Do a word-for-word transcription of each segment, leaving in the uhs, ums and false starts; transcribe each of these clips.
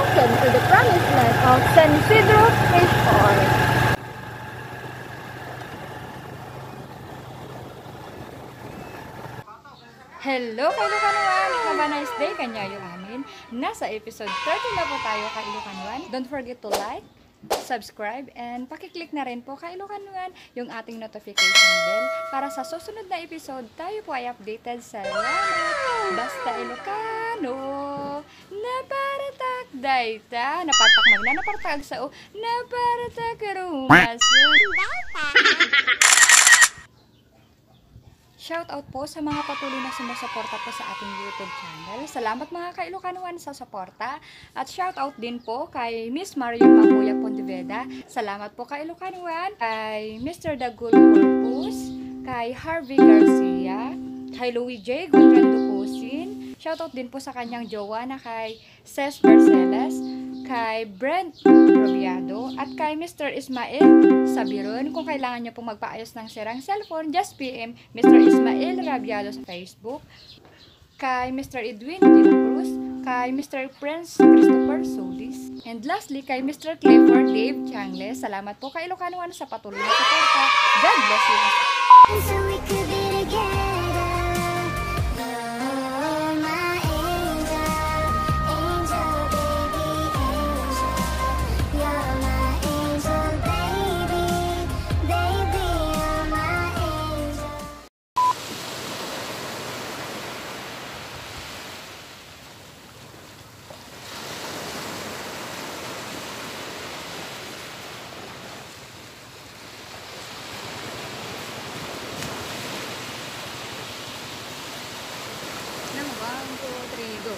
Welcome to the promised land of San Isidro Fish Farm. Hello, Kailukanuan! Have a nice day kanyayo amin. Nasa episode thirty na po tayo, Kailukanuan. Don't forget to like, subscribe, and pakiclick na rin po, Kailukanuan, yung ating notification bell para sa susunod na episode, tayo po ay updated. Salamat! Basta Ilocano, na para tak dayta. Na para tak magna, na para tak agsao, na para tak rumaso. Shout out po sa mga patuloy na sumusuporta po sa ating YouTube channel. Salamat, mga Kailukanuan, sa suporta. At shout out din po kay Miss Marion Makuya Pontiveda. Salamat po, Kailukanuan. Kay Mister Dagul Corpus, kay Harvey Garcia, kay Louis J Gonrando Cosin. Shout out din po sa kanyang jowa na kay Ses Barceles, kay Brent Robiado, at kay Mister Ismael Sabiron. Kung kailangan nyo pong magpaayos ng sirang cellphone, just P M Mister Ismael Rabiado sa Facebook, kay Mister Edwin de la Cruz, kay Mister Prince Christopher Solis, and lastly, kay Mister Clifford Dave Changles. Salamat po, Kailukanuan, sa patuloy na suporta. God bless you. So we could be together. You're my angel, angel, baby, angel. You're my angel, baby, baby, you're my angel. Nang one, two, three, go.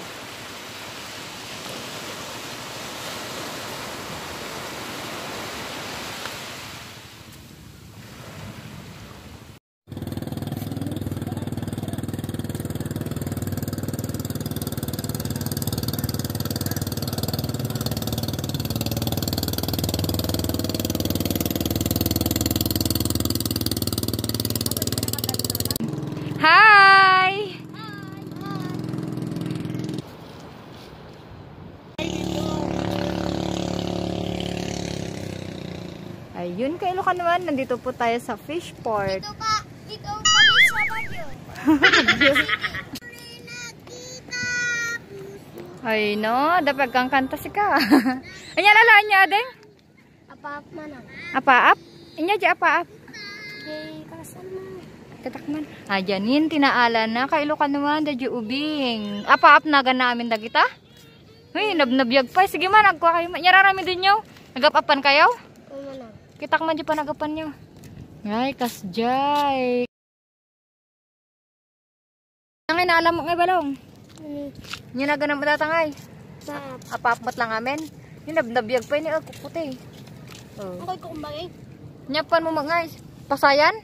Hi! Ayun, Kailukanuan, nandito po tayo sa fish port. Dito pa, dito kami sa Baguio. Ay, no, dapat kang kanta sika. Anya, lala, anya, ading? Apaap man, ah. Apaap? Inya di apaap? Di, kasan mo? Tatakman. Ah, Janin, tinaala na, Kailukanuan, da di ubing. Apaap na gana amin dagita? Uy, nabnabiag pa. Sige man, agkua kayo man. Nyararami din nyo. Nagapapan kayo? Oo, man, ah. Kitak man di pa nagapan nyo. Ay, kasjay. Ang inaalam mo nga balong. Ano? Nya naganam mo datang ay. Sa Apaap met lang amin. Yung nabnabiag pa ini, oh, kukuti. Oh. Ang koy kukumbang eh. Nyapan mo mga ay. Pasayan?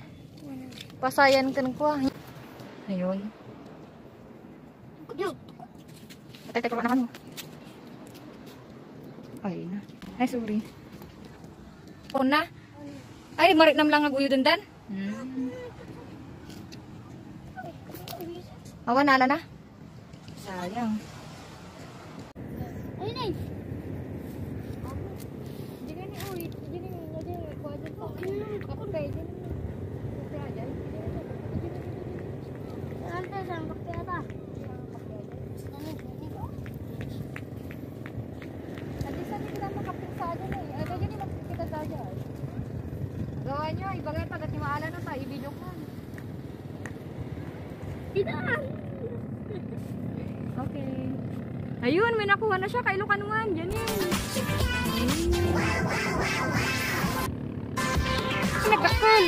Pasayan kan ko, ah. Ayun. Atay, tay, turuan na kami. Ay, na. Ay, sorry. Una? Ay, marit nam lang aguyo dundan? Hmm. Awan, ala na? Sayang. Ayun eh. Hindi nga ni, oh, hindi nga ni, hindi nga ni, kuha dyan pa. Ako, pwede na. Kape dyan. Saan ka, saan ka, pwede ba? Adi sa kita makapit sa atin eh. Ay, kaya ni makikita tayo ay. Gawa nyo, ibaga taga Timaala na ta, i-video ko. Kita. Okay. Ayun, may nakuha na siya. Kailukanuan. Yan yun. Nagkakal.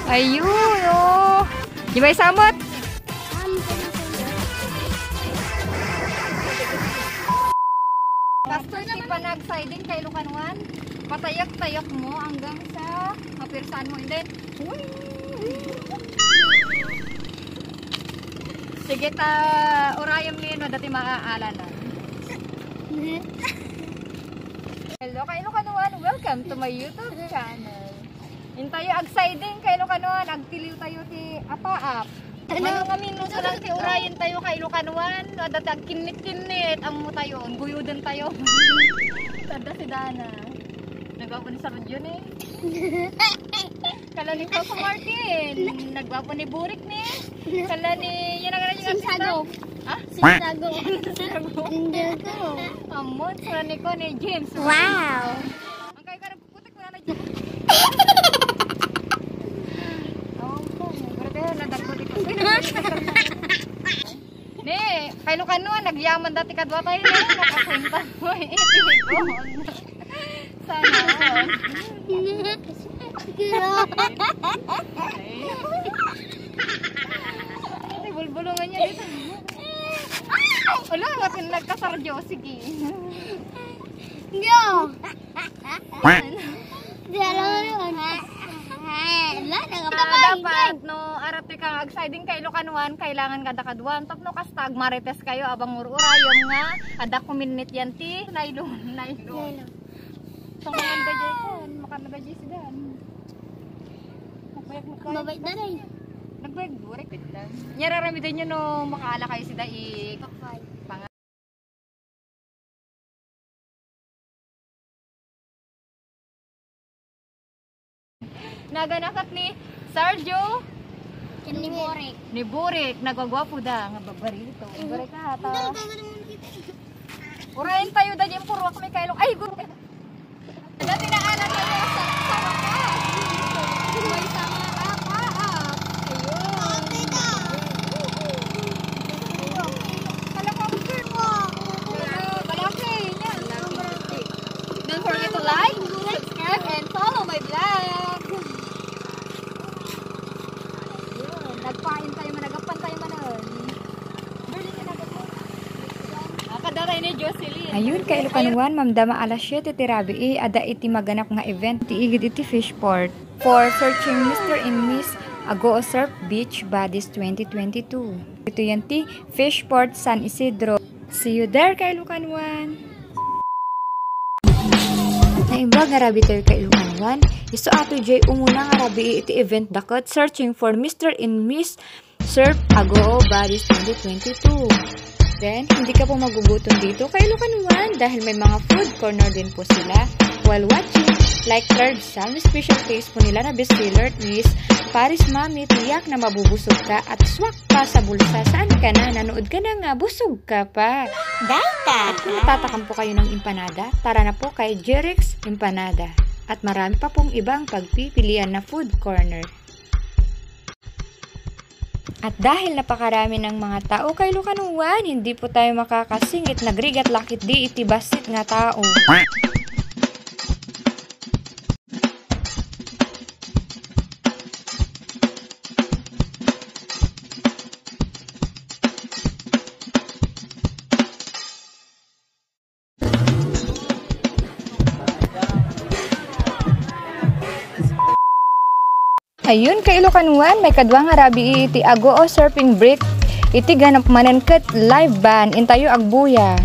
Ayun, oh. Di ba isamot? Pastor, di pa nag-siding, Kailukanuan. Patayak-tayak mo hanggang sa mapirsan mo. And then, sige ta, urayem ni no, dati maaala na. Hello, Kailukanuan. Welcome to my YouTube channel. Intayo ag-siding, Kailukanuan. Agtiliw tayo ti Apaap. Ano kami no sa lang ti urayen tayo kay Ilocanoan? Adda ti agkinnit-kinnit, ammo tayo, guyuden tayo. Adda si Dana. Nagwapo ni Sir Jun eh. Kala ni Coco Martin. Nagwapo ni Burik ni. Kala ni, yan ang Sinsado. Ha? Sinsado. Sinsado. Amon, sila ni ko ni James. Wow. Ang kayo ka nagputik, wala na dyan. Amon, grabe, nadagpot ito. Ne, kay Ilocano, nagyaman dati kadwa tayo, ne? Nakapunta mo, eh, tinigon. Sana all. Ay, bulbulungan niya dito. Ala, matin nagkasarjo, sige. Yo! Di alam mo yun. Wala, Ah, dapat, no, arati ka agsiding kay Ilocanoan, kailangan kada kaduan. Tapno kasta, agmarites kayo, abang ur-urayom nga, adda kuminnit yan ti nylon, nylon. Nylon. So, ngayon, da jay ko, makano da jay sida, ano? Magbayag mo kayo. Mabait na rin. Nagbayag mo, repeat lang. Nyararamidan nyo, no, makaala kayo sida, i-, Bakal. Naganakat ni Sergio. Ken ni Burik. Ni Burik, nagwagwapo da nga babarito. Mhm. Burik ka, ha, to. Hindi, gagawin mo kita. Urayan tayo da, Jim, puro kami kailok. Ay, guro. Dati na anak na sa, sa wakas. May tama ka pa, ah. Ayun. Kala ko, Malaki, yan. Don't forget to like, subscribe, and follow my vlog. Yun, nagpain tayo man, nagapan tayo man, oh. Berlin ka na ba? Ah, kadaray ni Jocelyn. Ayun, kay Ilocanoan, mamdama alas siete ti rabii, adda iti maganap nga event ti igid iti Fishport for searching Mister and Miss Agoo Surf Beach Buddies twenty twenty-two. Ito yan ti Fishport San Isidro. See you there, kay Ilocanoan! Naimbag nga rabii tayo kay Ilocanoan. Isu ato jay umuna nga rabii iti event da ket searching for Mister and Miss Surf Agoo Buddies twenty twenty-two. Then, hindi ka po magugutom dito kay Ilocanoan dahil may mga food corner din po sila. While watching, like Third Sam, special taste po nila na best seller is Paris Mami, tiyak na mabubusog ka at swak pa sa bulsa. Saan ka na? Nanood ka na nga, busog ka pa. Data. At kung nagtatakam po kayo ng empanada, tara na po kay Jerex Empanada. At marami pa pong ibang pagpipilian na food corner. At dahil napakarami ng mga tao kay Ilocanoan, hindi po tayo makakasingit, nagrigat lakit di iti bassit nga tao. Ayun, kay Ilocanoan, may kadua nga rabii iti Agoo Surfing Break. Iti ganap manen ket live band, intayo agbuya.